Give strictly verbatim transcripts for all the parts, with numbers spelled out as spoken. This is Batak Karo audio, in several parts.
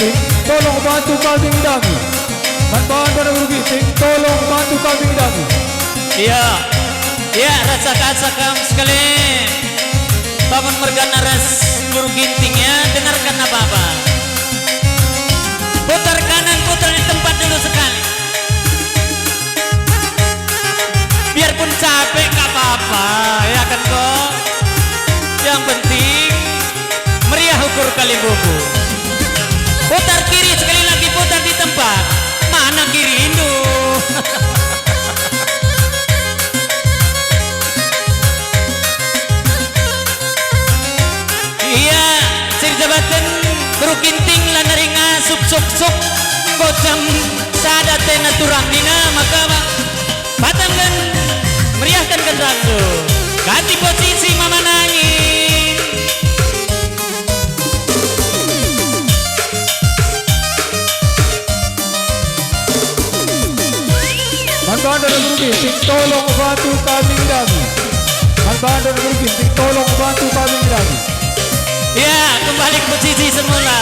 Ginting, tolong bantu kami ngidangi. Man banta Guru Ginting, tolong bantu kami ngidangi. Iya. Iya, rasa kasa kam sekali. Bangun mergana ras Guru Ginting ya, dengarkan apa-apa. Putar kanan, putar di tempat dulu sekali. Biarpun capek, gak apa-apa, ya kan, Ko? Yang penting meriah ukur kalimbubu. Putar kiri sekali lagi, putar di tempat. Mana kirindu? Ia, sirjabaten Guru Ginting lanari ngasup suk-suk, enggo jam sada tena turang nina maka ba-, batangken meriahken gendangndu. Ganti posisi Mama Nangin. Man banta Guru Ginting, tolong bantu kami ngidangi. Man banta Guru Ginting, tolong bantu kami ngidangi. Ya, kembali ke posisi semula.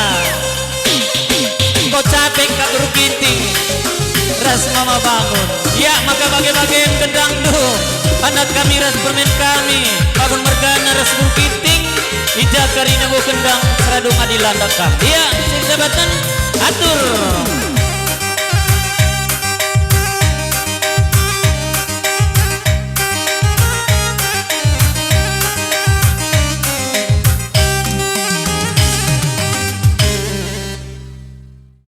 Enggo capek ka Guru Ginting ras Mama Bangun. Ya, maka bage-bagen gendangndu. Anak kami ras permen kami, Bangun mergana ras Guru Ginting, i ja kari nabo gendang, seradu ngadi landak kami. Ya, sirjabaten, atur.